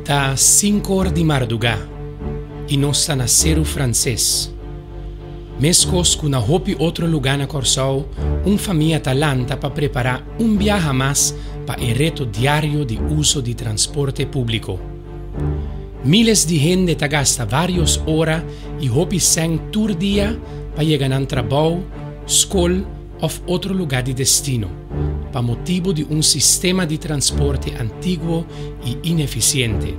Ta sink'or di mardugá i nos ta na Seru Franses. Meskos ku na hopi otro lugá na Kòrsou, un famia ta lanta pa prepará un biaha mas pa e reto diario di uso di transporte públiko. Miles di hende ta gasta vários ora i hopi sèn tur dia pa yega nan trabou, skol òf otro lugá di destino, pa motibu di un sistema di transporte antiguo i inefisiente.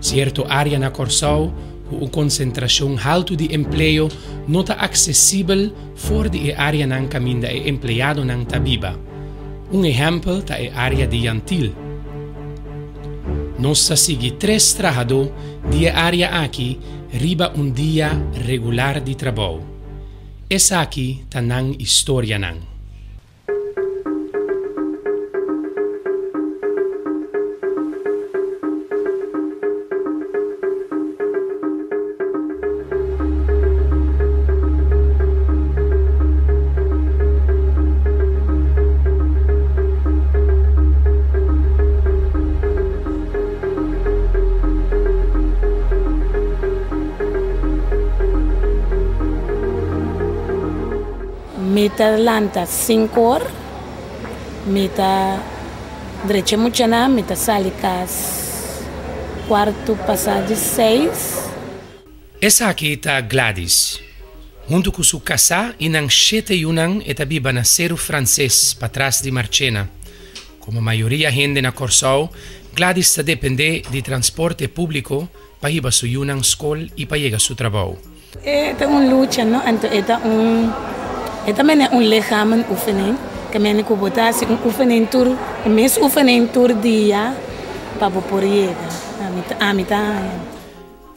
Sierto área na Kòrsou ku un konsentrashon haltu di empleo no ta aksesibel for di e áreanan kaminda e empleadonan ta biba. Un ehèmpel ta e área di Jan Thiel. Nos ta sigui tres trahadó di e área aki riba un dia regular di trabou. Esaki ta nan istorianan. Mi ta lanta sinku or, mi ta drecha e muchanan, mi ta sali kas kuartu pasa di seis. Esaki ta Gladys. Huntu ku su kasá i nan shete yunan e ta biba na Seru Franses patras di Marchena. Komo mayoria hende na Kòrsou, Gladys ta dependé di transporte públiko pa hiba su yunan skol i pa yega su trabou. E ta un lucha no, anto e ta un e ta mene un lichamen oefening, ke mene ku bo ta hasi un oefening tur e mes oefening tur dia pa bo por yega. Ami ta ami ta haña.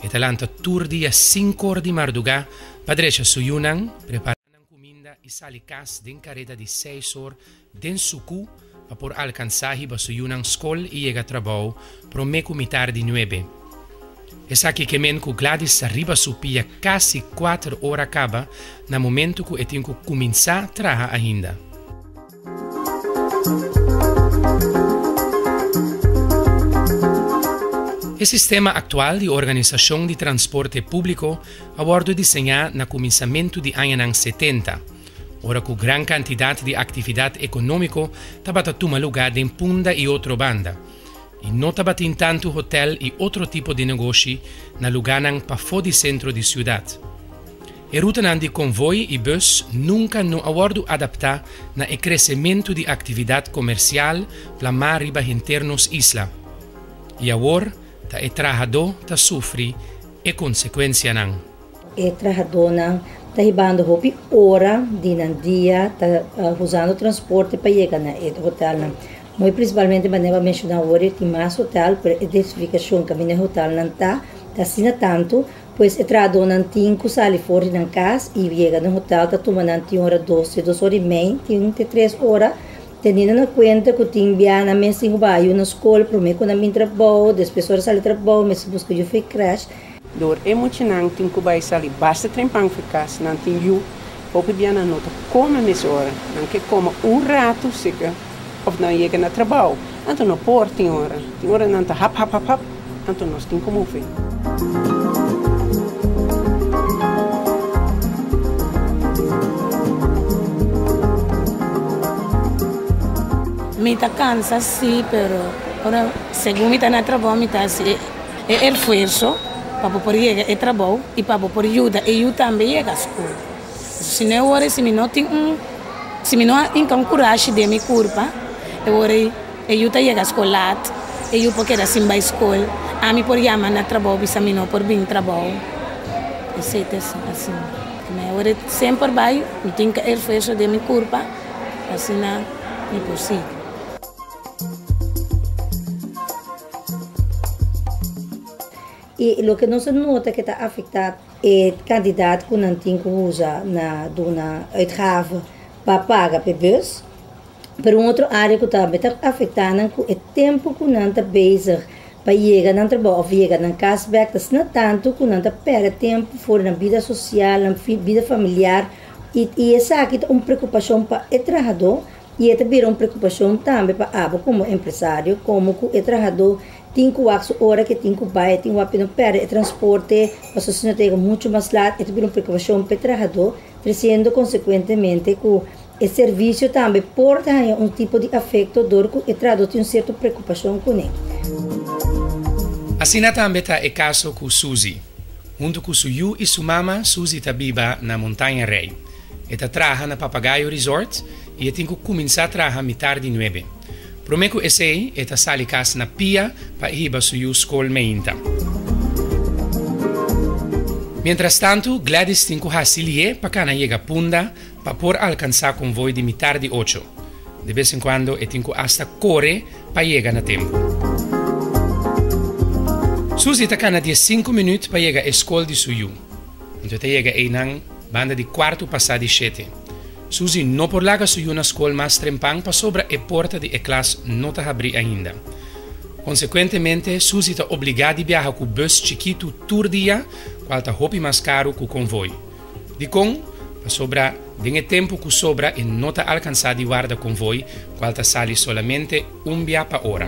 E ta lanta tur dia sinkor di mardugá pa drecha su yunan, prepará nan kuminda i sali kas den kareda di seis or den sukú pa por alkansá hiba su yunan skol i yega trabou promé ku mitar di nuebe. Esaki ke men ku Gladys ta riba su pia kasi kuater ora kaba na momentu ku e tin ku kuminsá traha ainda. E sistema aktual di organisashon di transporte públiko a wòrdu diseñá na kuminsamentu di añanan setenta, ora ku gran kantidat di aktividat ekonómiko tabata tuma lugá den Punda i otro banda, i no tabatin tantu hotèl i otro tipo di negoshi na lugánan pafó di sentro di siudat. E rutanan di konvoi i bus nunka no a wòrdu adaptá na e kresementu di aktividat komersial plamá riba henter nos isla. I awor ta e trahadó ta sufri e konsekuensianan. E trahadónan ta hibando hopi ora di nan dia ta usando transporte pa yega na e hotelnan. Muy prinsipalmente manera bo a menshoná awor e tin mas hotel pero e densifikashon kaminda e hotelnan ta ta asina tantu Pues e trahadónan tin ku sali for di nan kas i yega na hotel ta tuma nan tin ora dos te dos ora i mei, tin te tres ora, teniendo na kuenta ku tin bia nan mes tin ku bai yu na skol promé ku nan bin trabou, despues ora sali trabou mester buska yu for e krèsh. Dor e muchanan tin ku bai sali basta trempan for kas, nan tin yu, hopi bia nan no ta kome mes ora, nan ke kome un ratu seka òf nan yega na trabou, anto no por tin ora, tin ora nan ta hap hap hap hap. Anto nos tin ku move. Mi ta kansa si, pero ora segun mi ta na trabou mi ta hasi e esfuerso pa bo por yega e trabou i pa bo por yuda e yu tambe yega skol. Si no e ora si mi no tin un si mi no a hinka un kurashi den mi kurpa e ora ei. E yu ta yega skol lat, e yu por keda sin bai skol, ami por yama na trabou bisa mi no por bin trabou, esei ta asina. Ma e ora semper bai, mi tin ke esfuerso den mi kurpa, asina mi por sigui. I loke nos a nota ke ta afektá e kantidat ku nan tin ku usa na duna uitgave pa paga p'e bus. Pero un otro área ku tambe ta afektá nan ku e tempu ku nan ta bezig pa yega nan trabou òf yega nan kas bèk ta asina tantu ku nan ta pèrdè tempu for nan bida sosial, nan bida familiar i i esaki ta un preokupashon pa e trahadó i e ta bira un preokupashon tambe pa abo komo empresario komo ku e trahadó Tin ku wak su ora ku e tin ku bai, e tin wak pa e no pèrdè e transporte, pasobra si no ta yega muchu mas lat e ta bira un preokupashon pa e trahadó, tresiendo konsekuentemente ku e servisio tambe por ta haña un tipo di afekto dor ku e trahadó tin un sierto preokupashon kuné. Asina tambe ta e kaso ku Suzy. Huntu ku su yu i su mama, Suzy ta biba na Montaña Rey. E ta traha na Papagayo Resort i e tin ku kuminsá traha mitar di nuebe. Promé ku esei, e ta sali kas na pia pa e hiba su yu skol meinta. Mientrastantu, Gladys tin ku hasi lié pa kana yega Punda pa por alkansá konvoi di mitar di ocho. De bes en kuando e tin ku asta kore pa yega na tempu. Suzy ta kana diesinku minüt pa yega e skol di su yu. Anto e ta yega einan banda di kuartu pasá di shete. Suzy no por laga su yu na skol mas trempan pasobra e porta di e klas no ta habrí ainda. Konsekuentemente, Suzy ta obligá di biaha ku bùs chikitu tur dia, kual ta hopi mas karu ku konvoi. Dikon? Pasobra den e tempu ku sobra e no ta alkansá di warda konvoi, kual ta sali solamente un bia pa ora.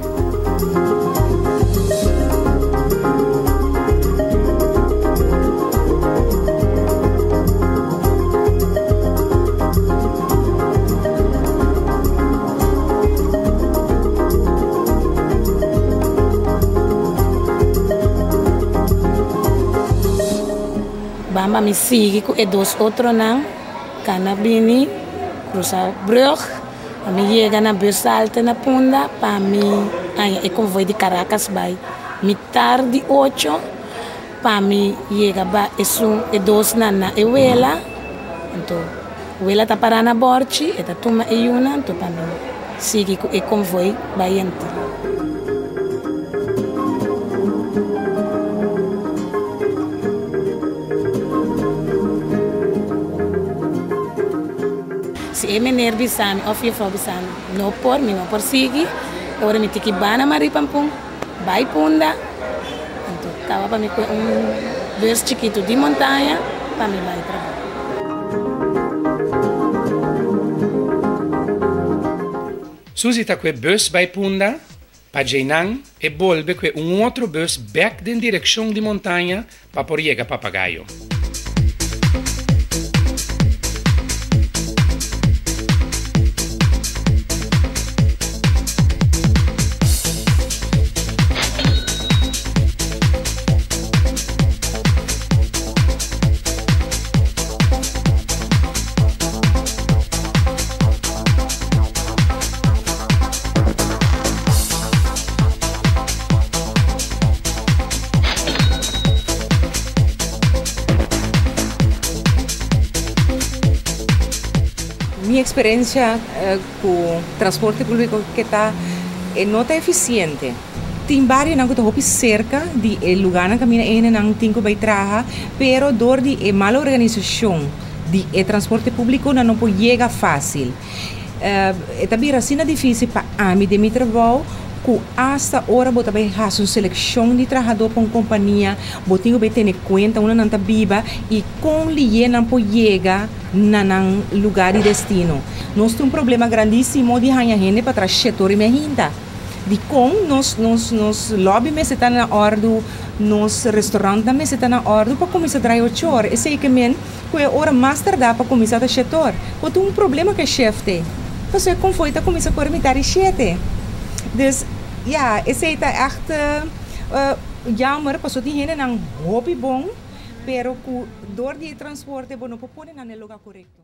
Bamba mi sigui ku e dos otronan kana bini krusa brug. Pa mi yega na bus halte na Punda pa mi haña e konvoi di Caracas bai mitar di ocho pa mi yega ba esun e dosnan na e wela anto wela ta para na borchi e ta tuma e yunan anto pa mi sigui ku e konvoi bai Antigua. Si e meneer bisa mi of juffrouw bisa mi no por, mi no por sigui, e ora mi tiki bana Marie Pampun, bai Punda, anto kaba pa mi kue un bus chikitu di montaña pa mi bai trabou. Suzy ta kue bus bai Punda, pa djeinan e bolbe kue un otro bus bek den direkshon di montaña Pa por yega Papagayo. Mi eksperensia ku transporte públiko ke ta e no ta efisiente. Tin barionan ku ta hopi serka di e lugánan kaminda e hendenan tin ku bai traha, pero dor di e mal organisashon di e transporte públiko nan no por yega fásil. E ta bira asina difísil pa ami den mi trabou ku asta ora bo ta bai hasi un selekshon di trahadó pa un kompania, bo tin ku bai tene kuenta unda nan ta biba i kon lié nan por yega na nan lugá di destino. Nos tin un problema grandísimo di haña hende pa traha shete ora i mei hinta. Dikon nos nos nos lobby mester ta na òrdu, nos restaurantnan mester ta na òrdu pa kuminsá drai ocho ora? Esei ke men Ku e ora mas tardá pa kuminsá ta shetor. Bo tin un problema ku e shefte. Pasobra e konvoi ta kuminsá kore mitar di shete. Dus, ya, esei ta ègt jammer pasobra tin hendenan hopi bon, pero ku dor di e transporte bo no por pone nan na e lugá korekto.